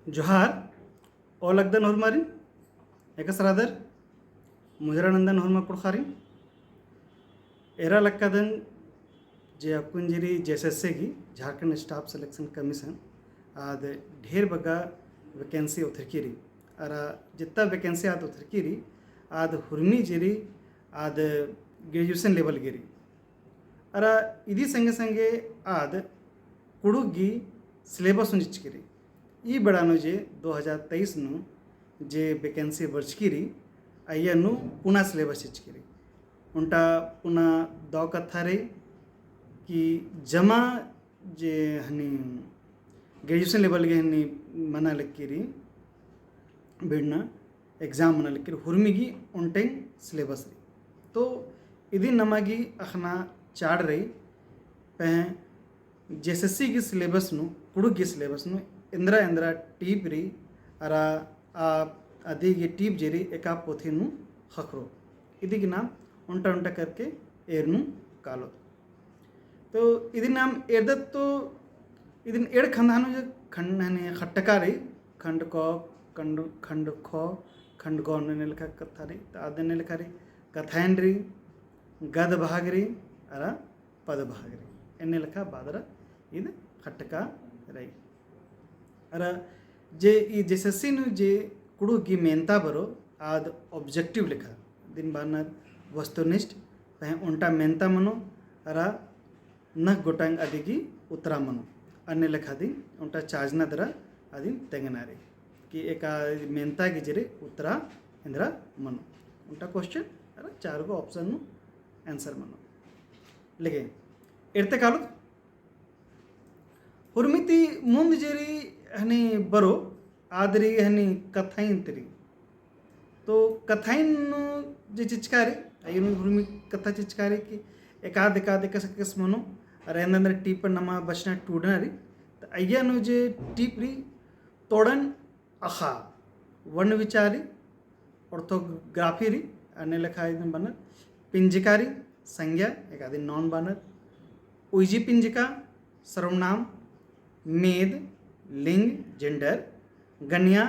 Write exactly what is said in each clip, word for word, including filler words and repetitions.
जोहार, ओलगदन होरमारिन, एकसरादर, मुजरा नंदन होरमा कुँड़ुख़ारिन। एरा लक्कादन जे अक्कुन जे रई JSSC गही, झारखंड Staff Selection Commission, आद ढेर बग्गे vacancy ओथरकी रई। अरा जित्ता vacancy आद ओथरकी रई, आद हुरमी जे रई, आद graduation level गही रई। अरा इदी संगे संगे आद कुँड़ुख़ गही syllabus हूँ चिचकी रई। ई बेड़ा नू जे दो हजार तेईस नू जे vacancy बरचकी रई, अइय्या नू पुना syllabus चिचकी रई। ओन्टा पुना दव कत्था रई कि जमा जे हनी graduation level गही हनी मना लगी रई, बिड़ना exam मना लगी रई, हुरमी गही ओन्टेंग syllabus रई। तो इदिन नमा गही अख़ना चाड़ रई, पहें JSSC गही syllabus नू, कुँड़ुख़ गही syllabus नू एन्दरा एन्दरा टीप रई, अरा आ अदी गही टीप जे रई एका पोथी नू ख़क्खरो। इदी गही नाम ओन्टा ओन्टा करके एरनू कालोत। तो इदिन नाम एरदत तो इदिन एंड़ खंधा नू जे खंड हनी खट्टका रई, खंड क, खंड, खंड ख, खंड ग एन्ने लेखा कत्था रई। तो आद एन्ने लेखा रई, कत्थाइन रई, गद भाग रई, अरा पद भाग रई। एन्ने लेखा बादरा इद खट्टका रई। अरा जे ई JSSC नू जे कुँड़ुख़ गही मेन्ता बरो आद objective लेखा दिम बअनर वस्तुनिष्ठ, पहें ओन्टा मेन्ता मनो, अरा नख गोटंग अदी गही उत्तरा मनो। अन्ने लेखा दिम ओन्टा चाजना दरा अदिन तेंगना रई कि एका मेन्ता गही जे रई उत्तरा एन्दरा मनो। ओन्टा question अरा चार गो option नू answer मनो। लेकिन एरते कालोत हुरमी ती मुन्द जे रई हनी बरो, आद रई हनी कत्थाइन ती रई। तो कत्थाइन नू जे चिचका रई, अइय्या नू हुरमी कत्था चिचका रई कि एकाद एकाद एकस एकस मनो, अरा एन्देर एन्देर टीप नमा बछना टूड़ना रई। तो अइय्या नू जे टीप रई, तोड़न अख़ा, वर्ण विचार रई, orthography रई, अन्ने लेखा इदिन बअनर, पिंजका रई, संज्ञा, एकादिन noun बअनर, उइजी पिंजका, सर्वनाम, मेद, लिंग, gender, गनिया,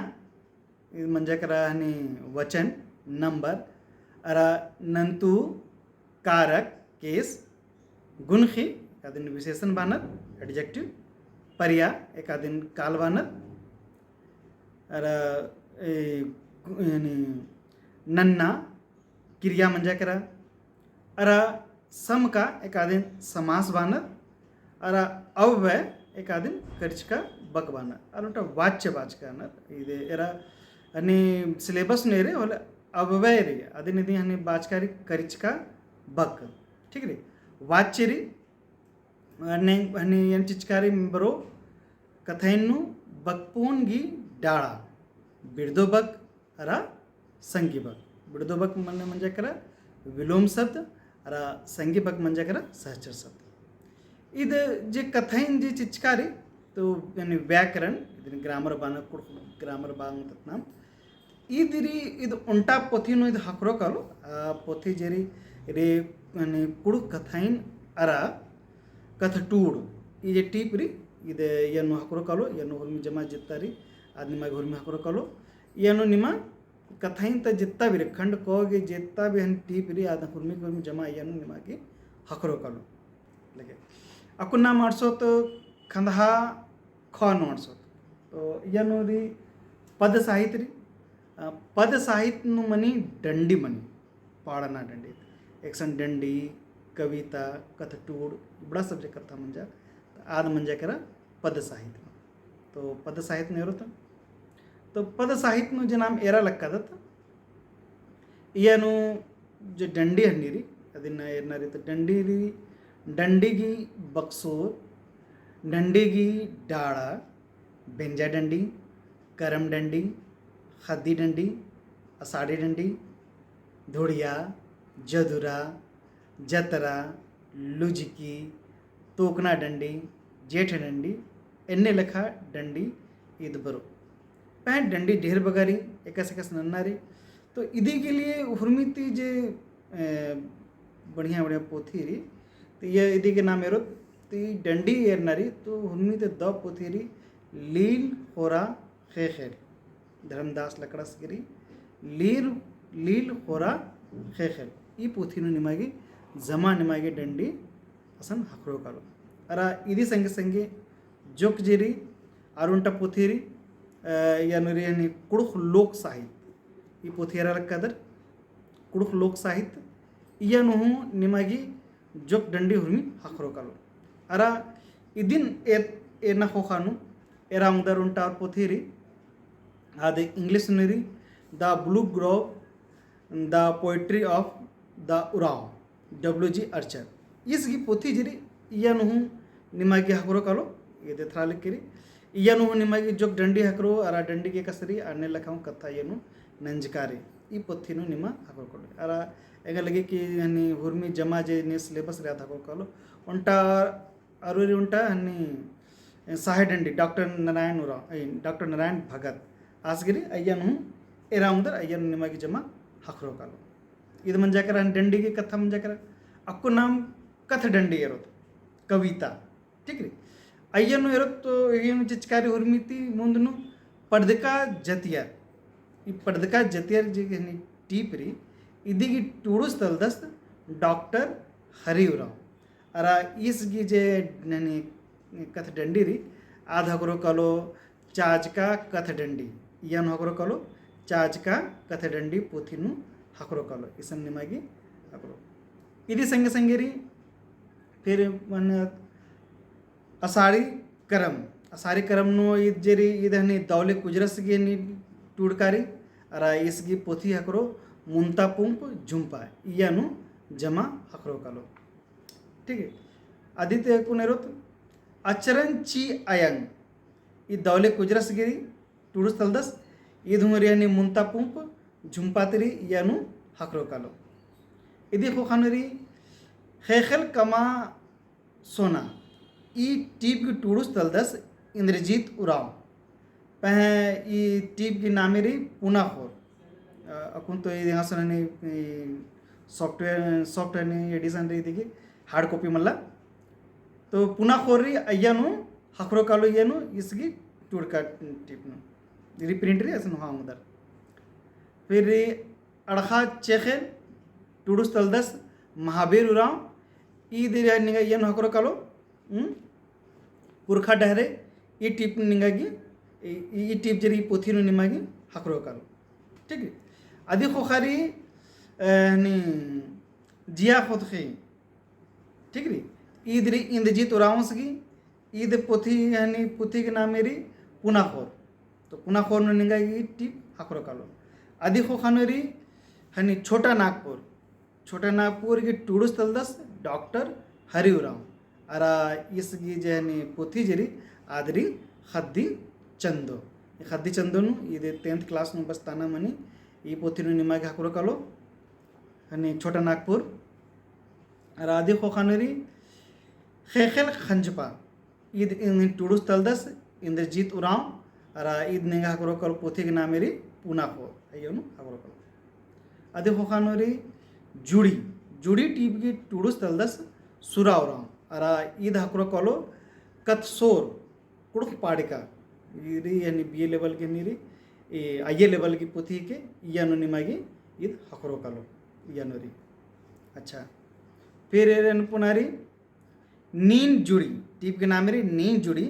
इद मंजा केरा हनी वचन, number, अरा नन्तु, कारक, case, गुनख़ी, एकादिन विशेषण बअनर, adjective, परिया, एकादिन काल बअनर, अरा, ए, गु-, यानी नन्ना, किरिया मंजा केरा, अरा समका एकादिन समास बअनर, अरा अव्वय एकादिन करिचका बक बअनर, अरा ओन्टा वाच्य बाचका रअनर, इदे एरा हनी syllabus नू एरे होले अव्वय रई, अदिन इदिन हनी बाचका रई करिचका बक, ठीक रई, वाच्य रई, अन्ने हनी एन चिचका रई बरो कत्थाइन नू बकपोन गही डाड़ा, बिड़दो बक अरा संगी बक। बिड़दो बक मने मंजा केरा विलोम शब्द, अरा संगी बक मंजा केरा सहचर शब्द। इद जे कत्थाइन जे चिचका रई, तो यानी व्याकरण, इदिन grammar बअनर, कुँड़ुख़ grammar बअनर ततनाम। इद रई, इद ओन्टा पोथी नू इद ख़क्खरो कालो, आ, पोथी जे रई, रे, यानी कुँड़ुख़ कत्थाइन अरा कत्थटूड़, ई जे टीप रई, इद इय्या नू ख़क्खरो कालो, इय्या नू हुरमी जमा जित्ता रई, आद निमा गे हुरमी ख़क्खरो कालो, इय्या नू निमा कत्थाइन ता जित्ता भी रई, खंड क गही जित्ता भी हनी टीप रई, आद हुरमी गे हुरमी जमा इय्या नू निमा गे ख़क्खरो कालो। लेके अक्कुन नाम अंड़सोत खंदहा ख नू अंड़सोत। तो इय्या नू रई पद साहित रई। अ, पद साहित नू मनी डंडी मनी, पाड़ना डंडी। एकसन डंडी, कविता, कत्थटूड़, इबड़ा सब जे कत्था मंजा, तो आद मंजा केरा पद साहित नू। तो पद साहित नू एरोत। तो पद साहित नू जे नाम एरा लक्कादत, इय्या नू जे डंडी हन्नी रई, अदिन एरना रई तो डंडी रई, डंडी गही बक्सोर, डंडी गही डाड़ा, बेंजा डंडी, करम डंडी, ख़द्दी डंडी, असाड़ी डंडी, धुड़िया, जदुरा, जतरा, लुझकी, तोकना डंडी, जेठ डंडी, एन्ने लेखा डंडी ईद बरो। पहें डंडी ढेर बग्गे रई, एकस एकस नन्ना रई। तो इदी के लिए हुरमी ती जे, ए, बढ़िया बढ़िया पोथी रई, तो ये इदी के नाम एरोत, तो ई डंडी एरना रई, तो हुरमी ती दव पोथी रई, लील ख़ोरा ख़ेख़ेल, धर्मदास लकड़ास गही लील, लील ख़ोरा ख़ेख़ेल। ई पोथी नू निमा गे जमा निमा गे डंडी असन ख़क्खरो कालो। अरा इदी संगे संगे जोक जे रई अरा ओन्टा पोथी रई, अ, इया नू रई हनी कुँड़ुख़ लोक साहित्य। ई पोथी एरा लक्कादर कुँड़ुख़ लोक साहित्य। इया नू हूँ निमा गे जोक डंडी हुरमी ख़क्खरो कालो। अरा इदिन ए-, एन्ना ख़ोख़ा नू एरा ओंगदर ओन्टा अरा पोथी रई, आद English नू रई, The Blue Grove, The Poetry of the Oraon, W G Archer। ईस गही पोथी जे रई, इया नू हूँ निमा गे ख़क्खरो कालो, इदे थरा लिक्की रई। इया नू हूँ निमा गे जोक डंडी ख़क्खरो, अरा डंडी गे कसरी, अन्ने लखाओं कत्था इया नू नंजका रई। ई पोथी नू निमा ख़क्खरो कालो। अरा एंगा लगी कि हनी हुरमी जमा जे ने syllabus रई आद ख़क्खरो कालो। ओन्टा अरा रई ओन्टा हनी साहे डंडी डॉक्टर नारायण उराँव, ए, डॉक्टर नारायण भगत आस गही रई। अइय्या नू एरा ओंगदर, अइय्या नू निमा गे जमा ख़क्खरो कालो। इद मंजा केरा हनी डंडी गे कत्था मंजा केरा। अक्कु नाम कत्थ डंडी एरोत, कविता, ठीक रई। अइय्या नू एरोत तो अइय्या नू चिचका रई हुरमी ती मुन्द नू पड़दका जतियर। ई पड़दका जतियर जे हनी टीप रई, इदी गही टूड़ुस तलदस डॉक्टर हरि उराँव। अरा ईस गही जे ननी कत्थ डंडी रई, आद ख़क्खरो कालो चाजका कत्थ डंडी। इया नू ख़क्खरो कालो चाजका कत्थ डंडी पोथी नू ख़क्खरो कालो। इसन निमा गे ख़क्खरो। इदी संगे संगे रई फिर मने असाड़ी करम, असाड़ी करम नू ईद जे रई, ईद हनी दौले कुजरस गही हनी टूड़का रई, अरा ईस गही पोथी ख़क्खरो मुन्ता पुंप झुम्पा, इया नू जमा ख़क्खरो कालो। ठीक है, अदी ती अक्कुन एरोत अचरन ची अयंग, ई दौले कुजरस गही रई, टूड़ुस तलदस, ईद हूँ रई हनी मुन्ता पुंप झुम्पा ती रई, इया नू ख़क्खरो कालो। इदी ख़ोख़ा नू रई ख़ेख़ेल कमा सोना, ई टीप गही टूड़ुस तलदस इन्द्रजीत उराँव। पहें ई टीप गही नामे रई पुनाख़ोर। अ, अक्कुन तो ई यहाँ से ननी ई software, software नू edition रई इदी गही, hard copy मल्ला। तो पुनाख़ोर रई, अइय्या नू ख़क्खरो कालो, इया नू ईस गही टूड़का टीप नू reprint रई, असन हाँ ओंगदर। फिर रई अड़खा चेख़ेल, टूड़ुस तलदस महाबीर उराँव, ईद रई निंगा इया नू ख़क्खरो कालो, हम्म? पुरखा डहरे, ई टीप निंगा गही, ई, ई, ई टीप जे रई पोथी नू निमा गही ख़क्खरो कालो। ठीक है? अदी ख़ोख़ा रई, अ, हनी जिया ख़ोतख़ी, ठीक रई? ईद रई इन्द्रजीत उराँवस गही, ईद पोथी हनी पोथी गही नामे रई पुनाख़ोर। तो पुनाख़ोर नू निंगा गही टीप ख़क्खरो कालो। अदी ख़ोख़ा नू रई हनी छोटा नागपुर। छोटा नागपुर गही टूड़ुस तलदस डॉक्टर हरि उराँव। अरा ईस गही जे हनी पोथी जे रई आद रई ख़द्दी चंदो। ई ख़द्दी चंदो नू ईद tenth class नू बस्ताना मनी। ई पोथी नू निमा गही ख़क्खरो कालो। हनी छोटा नागपुर। अरा अदी ख़ोख़ा नू रई ख़ेख़ेल ख़ंजपा। ईद हनी टूड़ुस तलदस इन्द्रजीत उराँव। अरा ईद निंगा ख़क्खरो कालो पोथी गही नामे रई पुनाख़ोर। अइय्या नू ख़क्खरो कालो। अदी ख़ोख़ा नू रई जुड़ी। जुड़ी टीप गही टूड़ुस तलदस सुरा उराँव। अरा ईद ख़क्खरो कालो कत्थसोर कुँड़ुख़ पाड़िका, ई रई हनी B A level गही हनी रई, ए, I A level गही पोथी हिके, इया नू निमा गही ईद ख़क्खरो कालो, इया नू रई। अच्छा, फिर एन पुना रई नीन जुड़ी, टीप गही नामे रई नीन जुड़ी,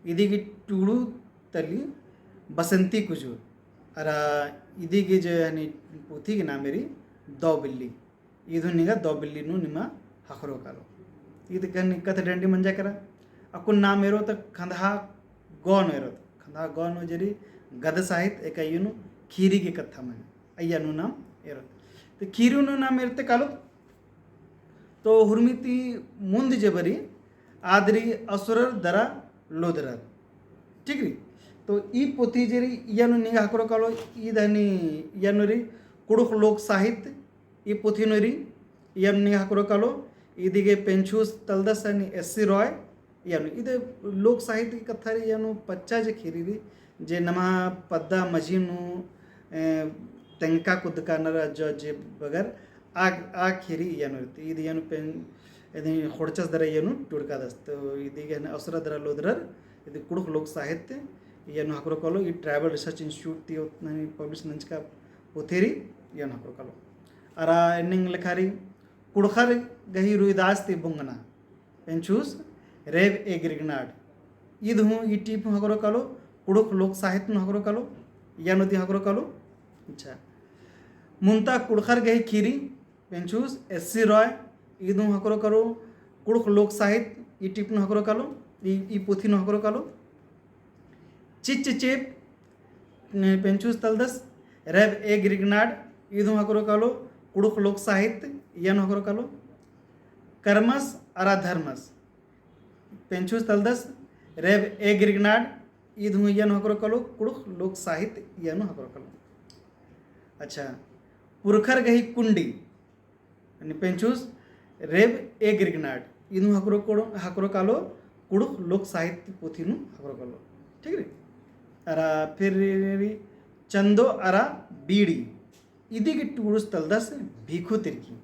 इदी गही टूड़ुस तली बसंती कुजूर, अरा इदी गही जे हनी पोथी गही नामे रई दौ बिल्ली। ईद हूँ निंगा दौ बिल्ली नू निमा ख़क्खरो कालो। ईद गही हनी कत्थ डंडी मंजा केरा। अक्कुन नाम एरोत खंदहा गौ नू एरोत। खंदहा गौ नू जे रई गद्य साहित्य, एका इया नू खीरी गही कत्था मनी। अइय्या नू नाम एरोत। तो खीरी नू नाम एरते कालोत, तो हुरमी ती मुन्द जे बरई आद रई असुरर दरा लोदरर। ठीक रई? तो ई पोथी जे रई इया नू निंगा ख़क्खरो कालो, ईद हनी इया नू रई कुँड़ुख़ लोक साहित्य, ई पोथी नू रई, इया नू निंगा ख़क्खरो कालो, इदी गही पेंछुस तलदस हनी एस सी रॉय, इया नू, इदे लोक साहित्य गही कत्था रई, इया नू पच्चा जे खीरी रई, जे नमा पद्दा मझी नू, ए, तेंगका कुद्दका नरा जो जे बगर, आ, आ खीरी इया नू रई, ईद इया नू पेन, इदी ख़ोंड़चस दरा इया नू टूड़कादस, तो इदी गही हनी असुरर दरा लोदरर, इदी कुँड़ुख़ लोक साहित्य, इय्या नू हकरो कालो, ई Tribal Research Institute ती ओत-, ननी publish नंजका पुथी रई, इय्या नू हकरो कालो। अरा एन्ने लेखा रई, कुँड़ुख़र गही रुइदास ती बुंगना, पेंछुस रेब ए गिरगनाड। ईद हूँ ई टीप हूँ हकरो कालो, कुँड़ुख़ लोक साहित्य नू हकरो कालो, इय्या नू दी हकरो कालो। अच्छा। मुन्ता कुँड़ुख़र गही खीरी, पेंछुस एस सी रॉय, ईद हूँ हकरो कालो, कुँड़ुख़ लोक साहित्य, ई टीप नू हकरो कालो, ई, ई पुथी नू हकरो कालो। चिच्च चेप, ने पेंछुस तलदस, रेब ए गिरगनाड, ईद हूँ हकरो कालो, कुँड़ुख़ लोक साहित्य, इय्या नू हकरो कालो। करमस अरा धर्मस, पेंछुस तलदस, रेब ए गिरगनाड, ईद हूँ इय्या नू हकरो कालो, कुँड़ुख़ लोक साहित्य, इय्या नू हकरो कालो। अच्छा, पुरखर गही कुंडी, यानी पेंछुस रेब ए गिरगनाड, ईद हूँ हकरो कोड़ो-, हकरो कालो, कुँड़ुख़ लोक साहित्य पुथी नू हकरो कालो। ठीक रई? अरा फिर रई चंदो अरा बीड़ी, इदी गही टूड़ुस तलदस भीखू तिरकी।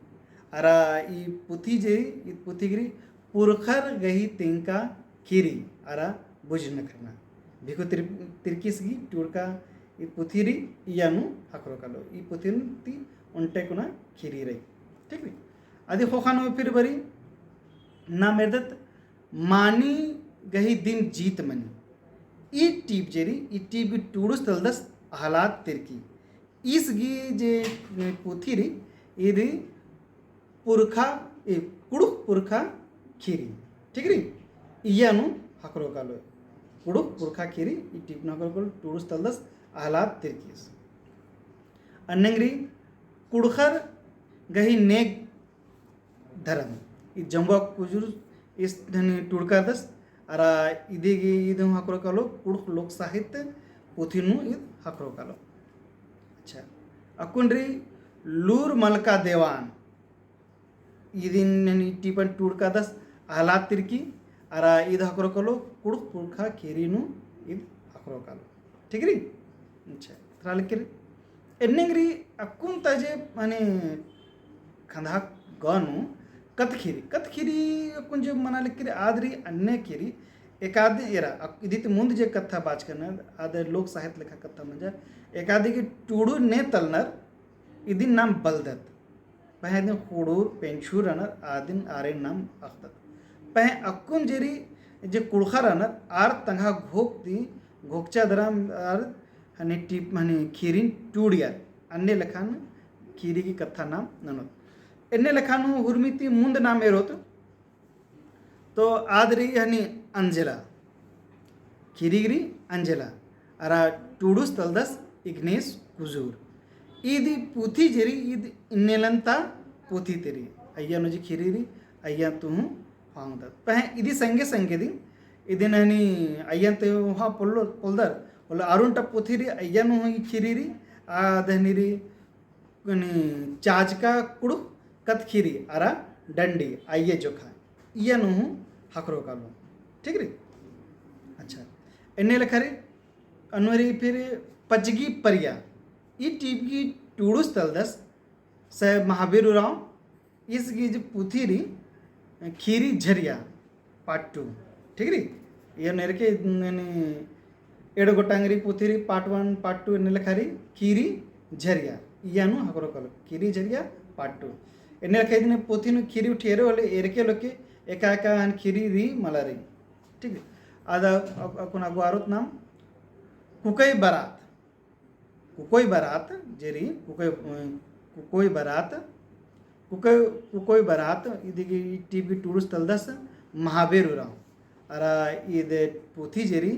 अरा ई पुथी जे, ई पुथी गही पुरखर गही तेंका खीरी अरा बुझनखरना। भीखू तिर-, तिरकीस गही टूड़का ई पुथी रई, इय्या नू हकरो कालो। ई पुथी नू ती ओन्टे कुना खीरी रई। ठीक रई? अदी ख़ोख़ा नू फिर बरी नाम एरदत मानी गही दिन जीत मनी। ई टीप जे रई, ई टीप गही टूड़ुस तलदस अहलाद तिरकी। ईस गही जे पुथी रई, ईद पुरखा, ए, कुँड़ुख़ पुरखा खीरी। ठीक रई? इय्या नू हकरो कालो। कुँड़ुख़ पुरखा खीरी, ई टीप नू हकरो कालो, टूड़ुस तलदस अहलाद तिरकीस। अन्नेंग रई कुँड़ुख़र गही नेग धरम। ई जंगुआ कुजूर ईस धनी टूड़कादस, अरा इदी गही ईद हूँ हकरो कालो, कुँड़ुख़ लोक साहित्य पुथी नू ईद हकरो कालो। अच्छा, अक्कुन रई लूर मलका देवान। इदिन ननी टीपन टूड़कादस अहलाद तिरकी, अरा ईद हकरो कालो, कुँड़ुख़ पुरखा खीरी नू ईद हकरो कालो। ठीक रई? अच्छा, तरा लिखिर। एन्नेंग रई अक्कुन ता जे माने खंदहा गौ नू कत्थ खीरी, कत्थ खीरी अक्कुन जे मना लिखिर आद रई अन्ने खीरी। एकाद एरा, अक-, इदी ती मुन्द जे कत्था बाचकन, आद लोक साहित्य लेखा कत्था मंजा, एकाद गही टूड़ू ने तलनर, इदिन नाम बलदत। पहें इदिन ख़ोंड़ुर पेंछुर रअनर, आदिन आरेन नाम अख़दत। पहें अक्कुन जे रई जे कुँड़ुख़र रअनर, आर तंगआ घोख ती, घोखचा दरा आर हने टीप, हने खीरिन टूड़ियर, अन्ने लेखन खीरी गही कत्था नाम ननोत। एन्ने लेखन हुरमी ती मुन्द नाम एरोत, तो आद रई हनी अंजेला, खीरी गही रई अंजेला, अरा टूड़ुस तलदस इग्नेस कुजूर। ईद पुथी जे रई ईद इन्नेलन ता पुथी ती रई, अइय्या नू जे खीरी रई, अइय्या ती हूँ ख़ोंड़दत। पहें इदी संगे संगे दिम, इदिन हनी अइय्या ती हूँ पोल्लो-, पोल्लदर, होले अरा ओन्टा पुथी रई, अइय्या नू हूँ ई खीरी रई, आद हनी रई, कनी चाजका कुँड़ुख़ कत्थ खीरी अरा डंडी अइय्या जोखा, इय्या नू हूँ ख़क्खरो कालो। ठीक रई? अच्छा, एन्ने लेखा रई, अन्नु रई फिर पचगी परिया, ई टीप गही टूड़ुस तलदस सै महावीर उराँव, ईस गही जे पुथी रई, खीरी झरिया, part two। ठीक रई? इय्या नू एरके, ननी, एंड़ गोटांग रई पुथी रई, part one, part two, एन्ने लेखा रई, खीरी झरिया। इय्या नू ख़क्खरो कालो, खीरी झरिया, part two। एन्ने लेखा इदिन पुथी नू खीरी उठी एरो होले, एरके लोके, एका एका हन खीरी रई मला रई। ठीक रई? आद अक-, अक-, अक्कुन अगुवारोत नाम, कुकई बरात। कुकोई बरात, जे रई, कुकोई, अ, कुकोई बरात, कुकोई, कुकोई बरात, इदी गही टीप गही टूड़ुस तलदस महावीर उराँव। अरा ईद पुथी जे रई,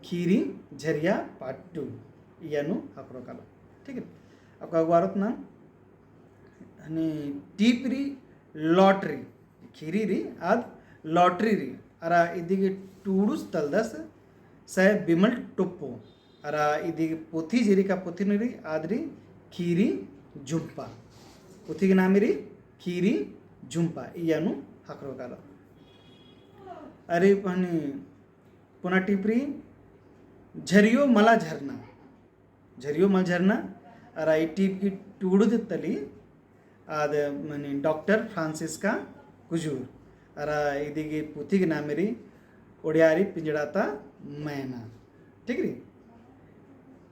खीरी झरिया part two, इय्या नू ख़क्खरो कालो। ठीक रई? अक्कु अगुवारोत नाम, हनी टीप रई lottery, खीरी रई, आद lottery रई, अरा इदी गही टूड़ुस तलदस सै बिमल टोप्पो, अरा इदी गही पुथी जे रई का पुथी नू रई, आद रई खीरी झुम्पा। पुथी गही नामे रई खीरी झुम्पा, इय्या नू ख़क्खरो कालो। अरा हनी पुना टीप रई झरियो मला झरना। झरियो मला झरना, अरा ई टीप गही टूड़ुस तली, आद मनी डॉक्टर फ्रांसिस्का कुजूर, अरा इदी गही पुथी गही नामे रई ओड़ियारी पिंजड़ा ता मैना। ठीक रई?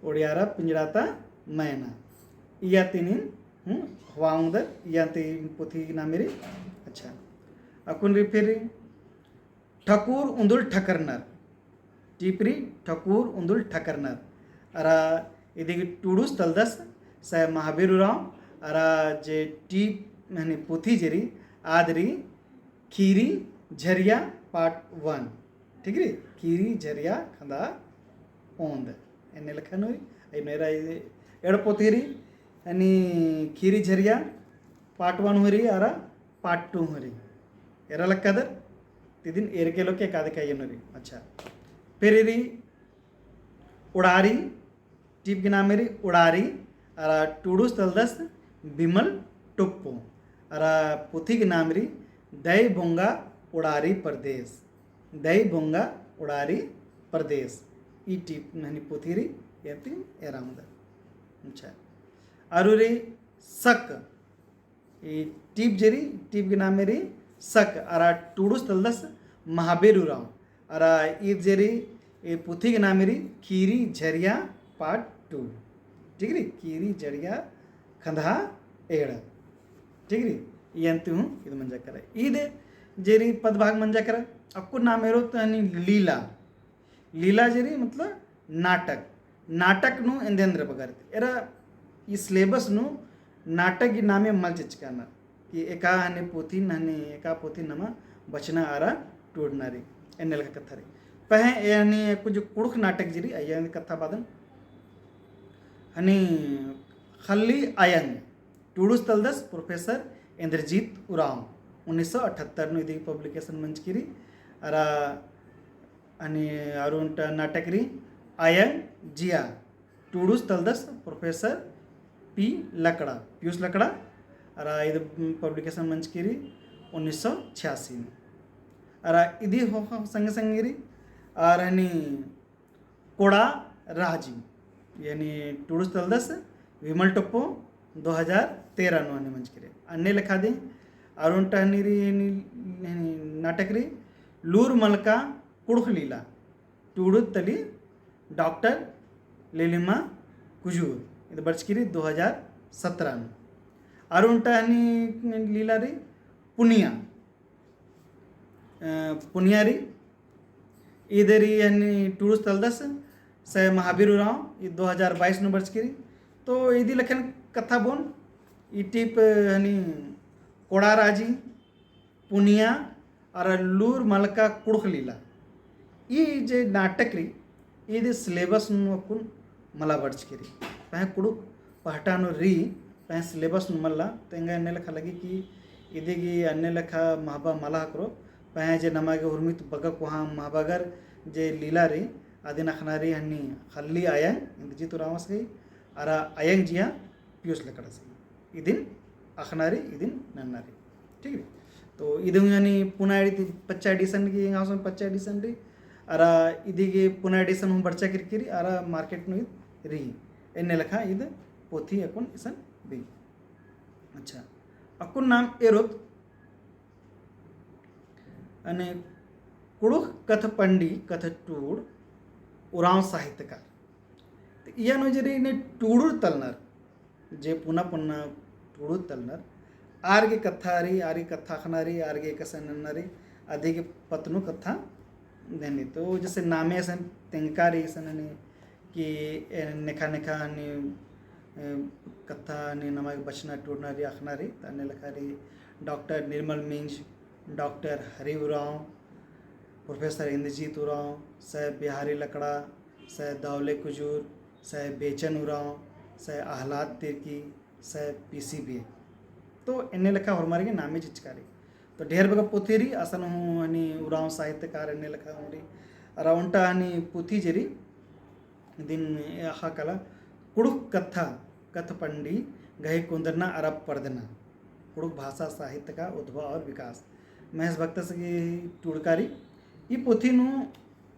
ओड़ियारा पिंजड़ा ता मैना। इया ती नीन, हम्म, होआ ओंगदर, इया ती पुथी नामे रई। अच्छा। अक्कुन रई फिर, ठकुर उन्दुल ठकरनर। टीप रई ठकुर उन्दुल ठकरनर। अरा इदी गे टूड़ुस तलदस सै महावीर उराँव। अरा जे टीप हनी पुथी जे रई आद रई खीरी झरिया part one। ठीक रई, खीरी झरिया खंदा ओन्द। एन्ने लेखा नू रई, अई मेरा एड़ पुथी रई, हनी खीरी झरिया part one हूँ रई, अरा part two हूँ रई। एरा लक्कादर, तिदिन एरके लोके एकादे का एन्ने रई। अच्छा। फिर रई उड़ारी, टीप गे नामे रई उड़ारी, अरा टूड़ुस तलदस बिमल टोप्पो, अरा पुथी गे नामे रई दई बोंगा उड़ारी परदेस, दई बोंगा उड़ारी परदेस। ई टीप हनी पुथी रई, एरा ती एरा ओंगदर। अच्छा। अरू रई सक, ई टीप जे रई, टीप गे नामे रई सक, अरा टूड़ुस तलदस महाबीर उराँव। अरा ईद जे रई, ई पुथी गे नामे रई खीरी झरिया part two। ठीक रई, खीरी झरिया खंदहा एड़। ठीक रई, इयन ती हूँ ईद मंजा केरा। ईद जे रई पद भाग मंजा केरा, अक्कुन नाम एरोत हनी लीला। लीला जे रई मतलब नाटक। नाटक नू एन्देर बगर एरा ई syllabus नू नाटक गे नामे मल चिचकानर कि एका हनी पुथी हनी एका पुथी नमा बचना अरा टूड़ना रई, एन्ने लेखा कत्था रई। पहें ए हनी कुछ कुँड़ुख़ नाटक जे रई, अइय्या कत्था बअदन। हनी ख़ल्ली अयंग, टूड़ुस तलदस प्रोफेसर इंद्रजीत उराँव, उन्नीस सौ अठहत्तर नू इदी publication मंजकी रई। अरा हनी अरू ओन्टा नाटक रई अयंग जिया, टूड़ुस तलदस प्रोफेसर पी लकड़ा, पीयूष लकड़ा। अरा इद publication मंजकी रई उन्नीस सौ छियासी नू। अरा इदी हो, हो संगे संगे रई। अरा हनी कोड़ा राजी, यानी टूड़ुस तलदस विमल टोप्पो, दो हजार तेरह नू हनी मंजकी रई। अन्ने लेखा दी अरू ओन्टा हनी रई, हनी, हनी नाटक रई लूर मलका कुँड़ुख़ लीला, टूड़ुस तली डॉक्टर लिलिमा कुजूर, इद बरचकी रई दो हजार सत्रह नू। अरू ओन्टा हनी लीला रई पुनिया, अ, पुनिया रई, इद रई हनी टूड़ुस तलदस सै महाबीर उराँव, इद दो हजार बाईस नू बरचकी रई। तो इदी लेखन कत्था बओन, ई टीप हनी कोड़ा राजी, पुनिया, अरा लूर मलका कुँड़ुख़ लीला। ई जे नाटक रई, इदी syllabus नू अक्कुन मला बरचकी रई। पहें कुँड़ुख़ पहटा नू रई, पहें syllabus नू मल्ला, तेंगा एन्ने लेखा लगी कि इदी गे अन्ने लेखा महबा मला ख़क्खरो, पहें जे नमा गे हुरमी ती बग्गे कोहाँ महबागर जे लीला रई, अदिन अख़ना रई हनी ख़ल्ली अयंग, इंद्रजीत उराँवस गही, अरा अयंग जिया, पीयूष लकड़ा से। इदिन अख़ना रई, इदिन नन्ना रई। ठीक रई? तो इदिन हूँ यानी पुना एड़ी ती पच्चा edition गे, एंगा हूँ पच्चा edition रई। अरा इदी गे पुना edition हूँ बरचा केरकी रई, अरा market नू इद रई। एन्ने लेखा इद पोथी अक्कुन इसन बई। अच्छा, अक्कुन नाम एरोत अने कुँड़ुख़ कत्थ पंडी कत्थ टूड़ उराँव साहित्यकार। तो इया नू जे रई ने टूड़ुर तलनर, जे पुना पुना टूड़ुर तलनर, आर गे कत्था रई, आर गे कत्था अख़ना रई, आर गे कसन नन्ना रई, अदी गे पत्त नू कत्था देनी। तो जैसे नामे सन तेंगका रई सन ने कि ए, नेखा नेखा हनी, ए, कत्था हनी नमा गे बचना टूड़ना रई अख़ना रई, तो अन्ने लेखा रई डॉक्टर निर्मल मिंज, डॉक्टर हरि उराँव, प्रोफेसर इंद्रजीत उराँव, सै बिहारी लकड़ा, सै दौले कुजूर, सै बेचन उराँव, सै आह्लाद तिर्की, सै पीसी बे। तो एन्ने लेखा होरमार गे नामे चिचका रई। तो ढेर बग्गे पोथी रई, असन हूँ हनी उराँव साहित्यकार एन्ने लेखा हूँ रई। अरा ओन्टा हनी पोथी जे रई, इदिन अख़ा काला कुँड़ुख़ कत्था, कत्थ पंडी, गही कुन्दरना अरा परदना, कुँड़ुख़ भाषा साहित्य का उद्भव और विकास। महेश भक्तस गही टूड़का रई। ई पोथी नू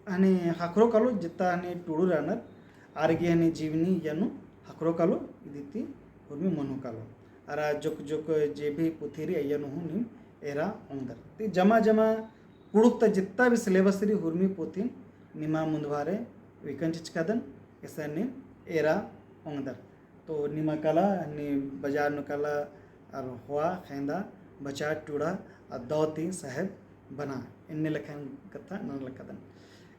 हनी ख़क्खरो कालो, जित्ता हनी टूड़ुर रअनर, आर गे हनी जीवनी इया नू ख़क्खरो कालो, इदी ती उर्मी मनो कालो। अरा जोक जोक जे भी पोथी रई, अइया नू हूँ नीम एरा ओंगदर। ती जमा जमा कुँड़ुख़ ता जित्ता भी syllabus रई, हुरमी पोथिन निमा मुन्दभारे उइकन चिचकादन, एसन नीम एरा ओंगदर। तो निमा काला, नी बजार नू काला, अरा होआ, खेंदा, बचा, टूड़ा, आ दौ ती साहेब बना। एन्ने लेखन कत्था नना लगदन।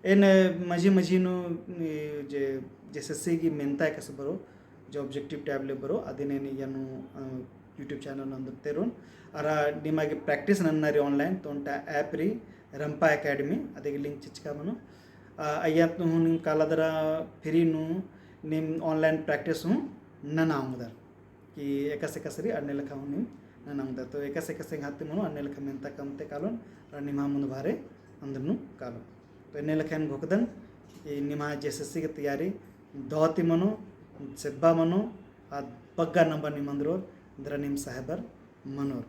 एन मझी मझी नू, ई जे, JSSC गही मेन्ता एकासे बरओ, जो objective type ले बरओ, अदिन एन इय्या नू, अ, YouTube channel नू अंदर तेरोन। अरा निमा गे practice नन्ना रई online, तो ओन्टा app रई, रंपा Academy, अदिगे link चिचका मनो। अ, अइय्या हूँ नीम काला दरा free नू नीम online practice हूँ नना ओंगदर। कि एकासे एकासे रई अन्ने लेखा हूँ नीम नना ओंगदर। तो एकासे एकासे एंग्है ती मनो अन्ने लेखा मेन्ता कमते कालोन, अरा निम्है मुन्द भारे अंदर नू कालोन। तो एन्ने लेखा एन घोखदन कि निम्है JSSC गही तैयारी दौ ती मनो, सेब्बा मनो, आ बग्गे number नीम अंदरोर, दरा नीम साहेबर मनोर।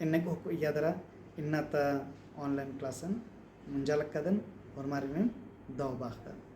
एन्ने घोख इय्या दरा इन्ना ता online class अन मुंजा लगदन, होरमारिन दौ बाखदन।